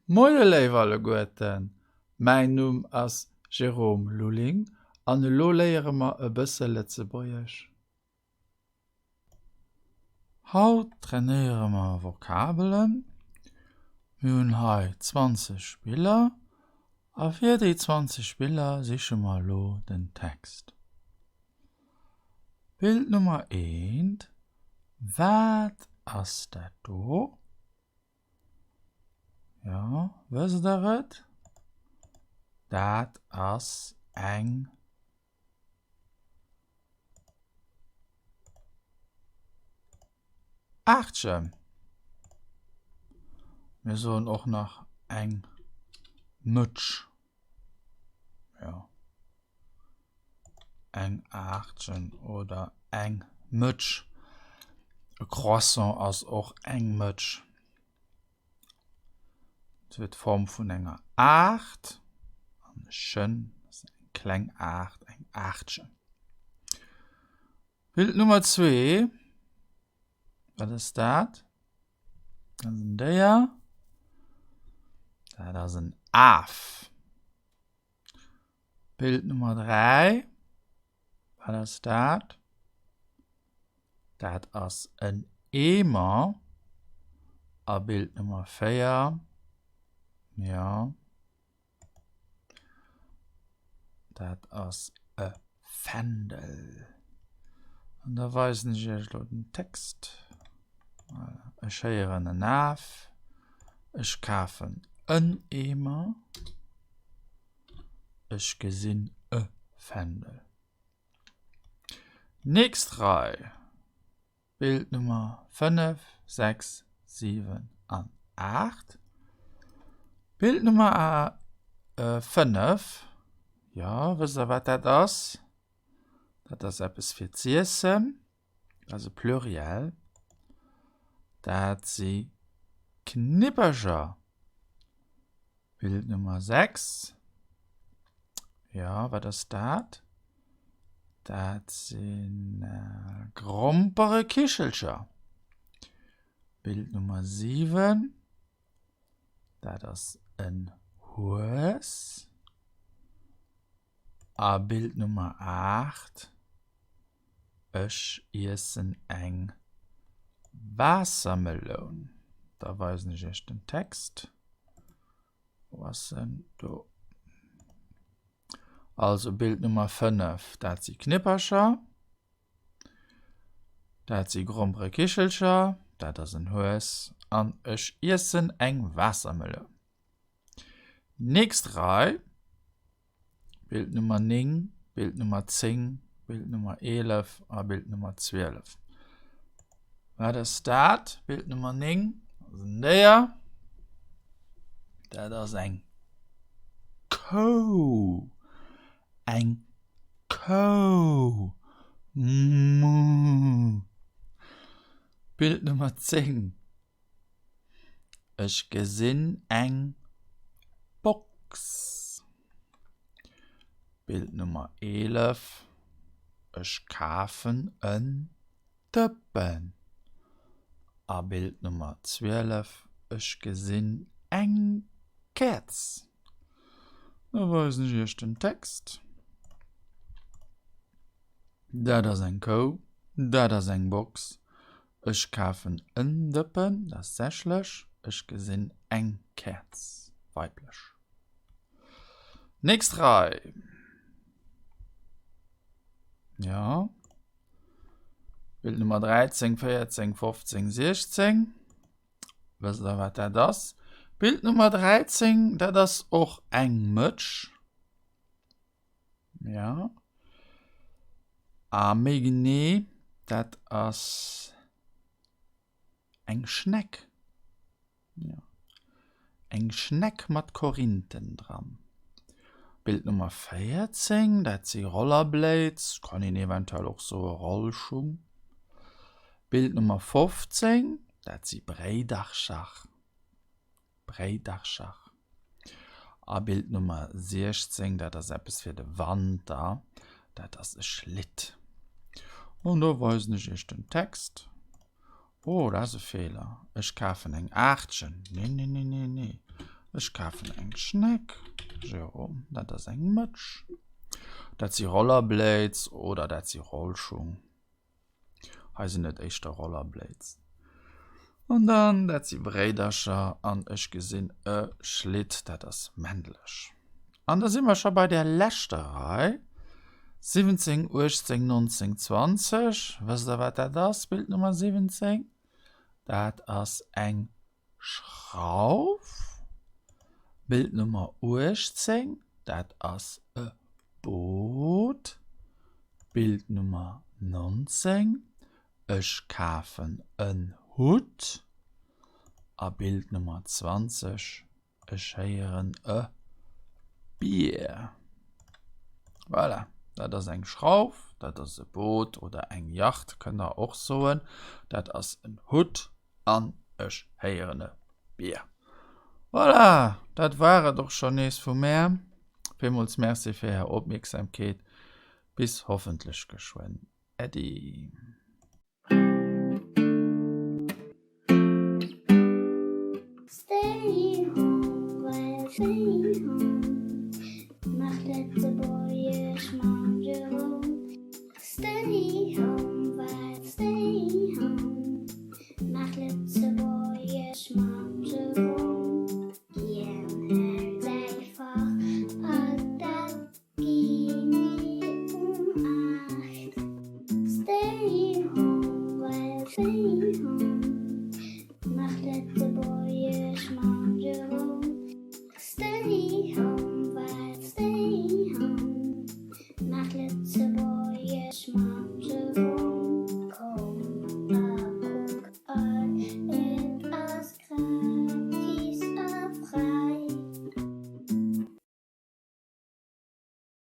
Moie léif alleguerten, mäin Numm ass Jérôme Lulling an elo léiere mer e bësse Lëtzebuergesch. Haut trainéiere mer Vokabelen. Mir hunn hei 20 Biller a fir déi 20 Biller siche mer elo den Text. Bild Nummer eent, Wat ass dat do? Jo, wësst der et? Dat ass eng Aachtchen. Mir soen och nach eng Mëtsch. Jo. Eng Aachtchen oder eng Mëtsch. E Croissant ass och eng Mëtsch. Et huet d'Form vun enger 8 an e Chen ass eng kleng 8, eng Aachtchen. Bild Nummer zwee, wat ass dat? Dat ass en Déier. Dat ass en Af. Bild Nummer 3, wat ass dat? Dat ass en Eemer. A Bild Nummer 4, jo, dat ass e Fändel. An da weisen ech iech elo den Text. Voilà. Ech héieren en Af. Ech kafen en Eemer. Ech gesinn e Fändel. Nächst Rei, Bild Nummer 5, 6, 7 an 8. Bild Nummer 5, jo, wësst der wat dat ass? Dat ass eppes fir z'iessen. Also Pluriel, dat si Knippercher. Bild Nummer 6. Jo, wat ass dat? Dat si Gromperekichelcher. Bild Nummer 7. Dat ass en Hues. A Bild Nummer 8, Ech iessen eng Waassermeloun. Da weisen ech iech den Text. Wou ass en? Do. Also Bild Nummer 5, dat si Knippercher. Dat si Gromperekichelcher. Dat ass en Hues. An ech iessen eng Waassermeloun. Nächst Rei, Bild Nummer 9, Bild Nummer 10, Bild Nummer 11 a Bild Nummer 12. Wat ass dat? Bild Nummer 9 ass en Déier. Dat ass eng Kou. Eng Kou. Muh. Bild Nummer 10. Ech gesinn eng Box. Bild Nummer 11, Ech kafen en Dëppen. A Bild Nummer 12, Ech gesinn eng Käerz. Da weisen ech iech den Text. Dat ass eng Kou. Dat ass eng Box. Ech kafen en Dëppen, dat ass sächlech. Ech gesinn eng Käerz, weiblech. Nächst Rei. Jo. Bild Nummer 13, 14, 15, 16. Wësst der, wat dat ass? Bild Nummer 13, dat ass och eng Mëtsch. Ja. A méi genee, dat ass eng Schneck. Ja. Eng Schneck mat Korinthen dran. Bild Nummer 14, dat si Rollerblades, kann een eventuell och soe Rollschung. Bild Nummer 15, dat si Bréidercher. Bréidercher. A Bild Nummer 16, dat ass eppes fir de Wanter, dat ass e Schlitt. An do weisen ech iech den Text. Oh, dat ass e Feeler. Ech kafen eng Aachtchen. Nee, nee, nee, nee, nee. Ech kafen eng Schneck. Jérôme, dat ass eng Mëtsch. Dat si Rollerblades oder dat si Rollschung. Hei sinn et éischter Rollerblades. An dann, dat si Bréidercher an ech gesinn e Schlitt, dat ass männlech. An da si mer scho bei der leschter Rei, 17, 18, 19, 20. Wësst der, wat dat ass, Bild Nummer 17? Dat ass eng Schrauf. Bild Nummer 18, dat ass e Boot. Bild Nummer 19, ech kafen en Hutt. A Bild Nummer 20, ech héieren e Bier. Voilà, dat ass eng Schrauf, dat ass e Boot oder eng Yacht, kënnt der och soen. Dat ass en Hutt an ech héieren e Bier. Voilà, dat war et och schonn nees vu mär. Villmools Merci fir är Opmierksamkeet. Bis hoffentlech geschwënn. Äddi.